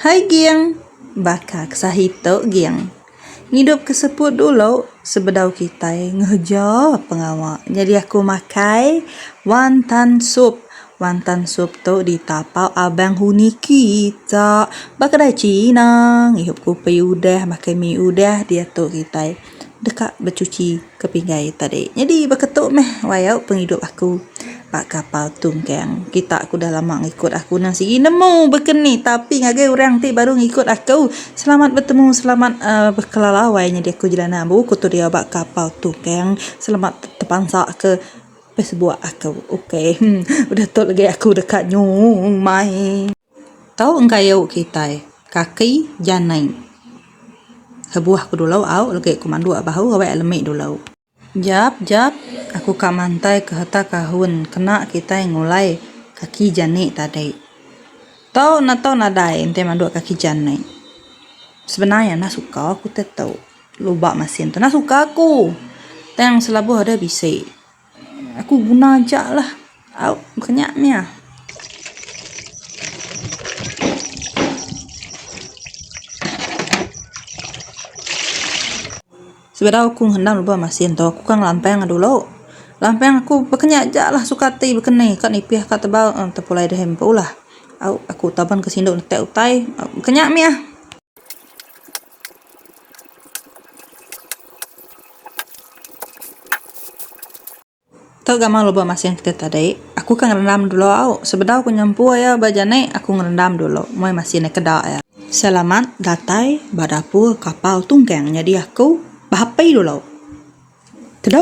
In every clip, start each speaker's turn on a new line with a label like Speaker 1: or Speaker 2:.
Speaker 1: Hai ging, baka ke sahi tu ging. Ngidup ke seput dulu sebedau kitai ngereja pengawa. Nyadi aku makai wantan sup. Wantan sup tu ditapau Abang Huni kita ba kedai Cina. Ngihup kupi udah, makai mi udah diatu kitai deka becuci ke pinggai tadi. Nyadi baka tu meh wayau pengidup aku. Ba kapal tungkang. Kita ke udah lama ngikut aku nang sigi nemu bekeni tapi ngagai orang ti baru ngikut aku selamat betemu selamat uhh bekelala wai nyadi aku jelana ambu ku tu diau ba kapal tungkang selamat tepansa ke facebook aku okay udah tu lagi aku deka nyumai. Tau engkayu kitai kaki janai. Lebuh ku dulu au lagi ku manduk bahu awak lemi dulu. Jap jap, aku ka mantai ke heta kahun kena kitai ngulai kaki jani tadi. Tu enda tau nadai enti manduk kaki jani. Sebenar iya enda suka ku te tu. Luba masin tu enda suka ku. Tang selabuh deh bisi. Aku guna aja lah. Au baka nya mih. Sebedau aku ngendang lubang masin tu aku ka ngelampang dulu. Lampang aku baka nya aja lah suka ati baka ni ka nipih ka tebal tepulai deh empu lah. Au aku taban ke sindu netak utai baka nya mih. Tu gamal lubang masin kitai tadi. Aku ka ngerendam dulu au. Sebedau ku nyempu iya ba janik aku ngerendam dulu meh masin iya keda iya. Selamat datai ba dapur kapal tungkang nyadi aku behapi dulu. Teda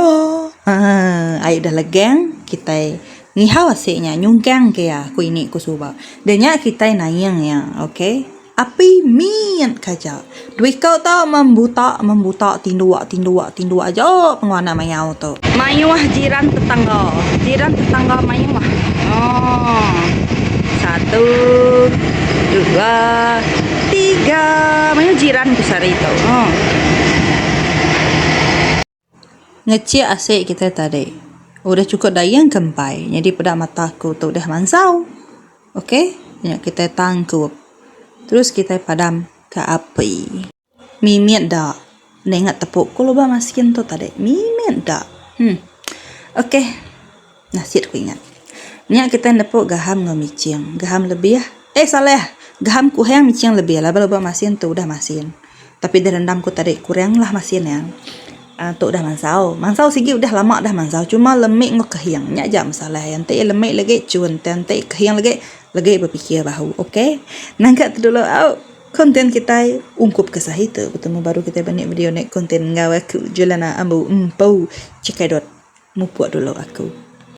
Speaker 1: aaa ai udah legang kitai ngihau asi nya nyungkang ke iya ku ini ku suba. Dah nya kitai naing iya okay. Api mit ke aja. Dua iko tu membuta membuta tinduk tinduk tinduk aja penguan anak mayau tu. Mayuh jiran tetangga. Jiran tetangga mayuh. Oh. Satu, dua, tiga. Mayuh jiran ku sehari tu. Oh. Ngechik asi kitai tadi. Udah chukup dayang ke empai. Nyadi peda mata aku tu udah mansau. Ok nya kitai tangkup. Terus kitai padam ke api. Mimit da. Enda ingat tepu ku lubang masin tu tadi. Mimit da. Huh. Ok. Nasit ku ingat. Nya kitai nepu gaham enggau miching. Gaham lebih. Eh salah. Gaham kuhang miching lebih laban lubang masin tu udah masin. Tapi direndam ku tadi kurang lah masin iya. uhh Tu udah mansau. Mansau sigi udah lama dah mansau cuma lemi enggau kehing nya aja masalah iya. Enti lemi lagi chun tang enti kehing lagi lagi bepikir bahu ok. Nangka tu dulu au content kitai ungkup ke sahi tu betemu baru kitai ba nik video nik content enggau aku Julana Ambu Empu Chikaidot mupuk dulu aku.